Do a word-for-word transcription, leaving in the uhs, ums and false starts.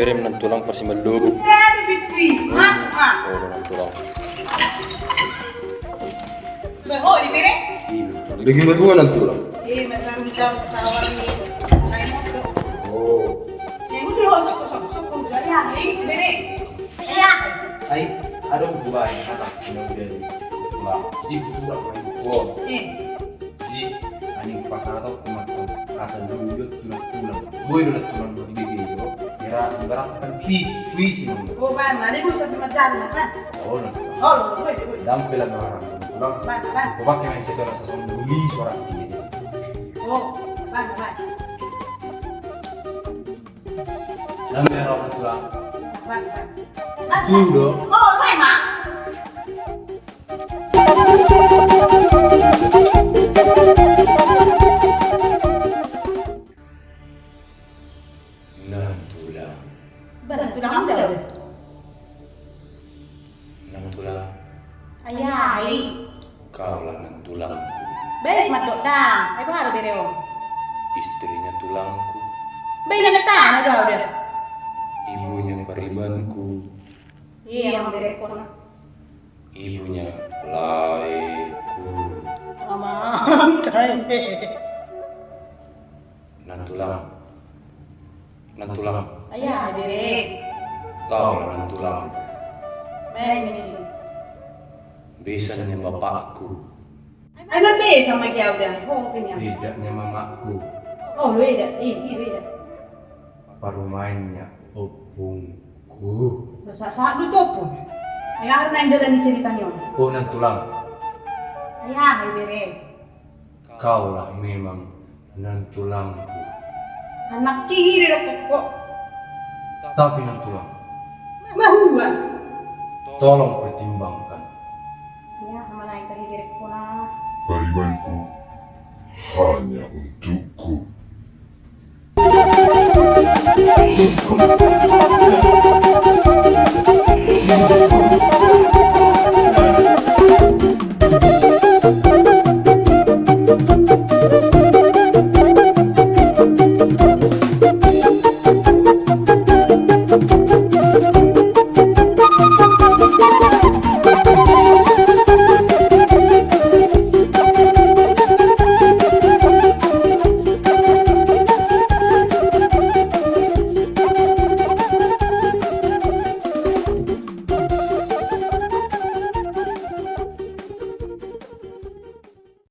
Rem nantulang parsimalobuk. Masuk, Mak. Oh, nantulang. Beho, di bere? Iya, nantulang. Bagaimana tuh nantulang? Iya, macam jam sawar ni. Lain apa? Oh. Yang itu loh, sok, sok, sok, sok, dari yang ini, bere. Iya. Ai, aduh, gua ini kata, ini udah di, di, di, di, di, di, di, di, di, di, Jadi, anjing pas atau kumat kata dulu tu nantulang. Boy dulu tulang di dia tu. Kira ibarat kan puisi, puisi. Oh, bang, nanti gue sampai macam kan? Oh, nah. Oh, gue, gue. Dampil lah barang tulang. Bang, bang. Coba kayak main sekolah sasong dulu suara dia. Oh, bang, bang. Dampil lah tulang. Bang, bang. Tuh, dong. Oh, bang, bang. Nantulang. Ba nantulang uda. Nantulang. Ayahai. Kau lah nantulang. Bes madok dang. Ai baru bere on. Istrinya tulangku. Ba ina na tana do au da. Ibunya paribanku. Iya, mambere kona. Ibunya laeku. Amang, tai. Nantulang. Nantulang. Ayahai bere. Kau lah nantulang. Baik, Misi. Besannya bapakku. Ai, ma besa ma dia uda. Oh, punya. Bedanya mamakku. Oh, beda. Iya, iya, beda. Parumaennya opung. Ku. Sa-, sa-, sa-, lu topung. Ai, aru na indalan ni cerita ni on. Oh, nantulang. Ayahai bere. Kau lah memang nantulangku. Anak kiri rokok. Tapi nantulang. Mahua. Tolong pertimbangkan. Ya, mana yang tadi direkona. Paribanku hanya untukku.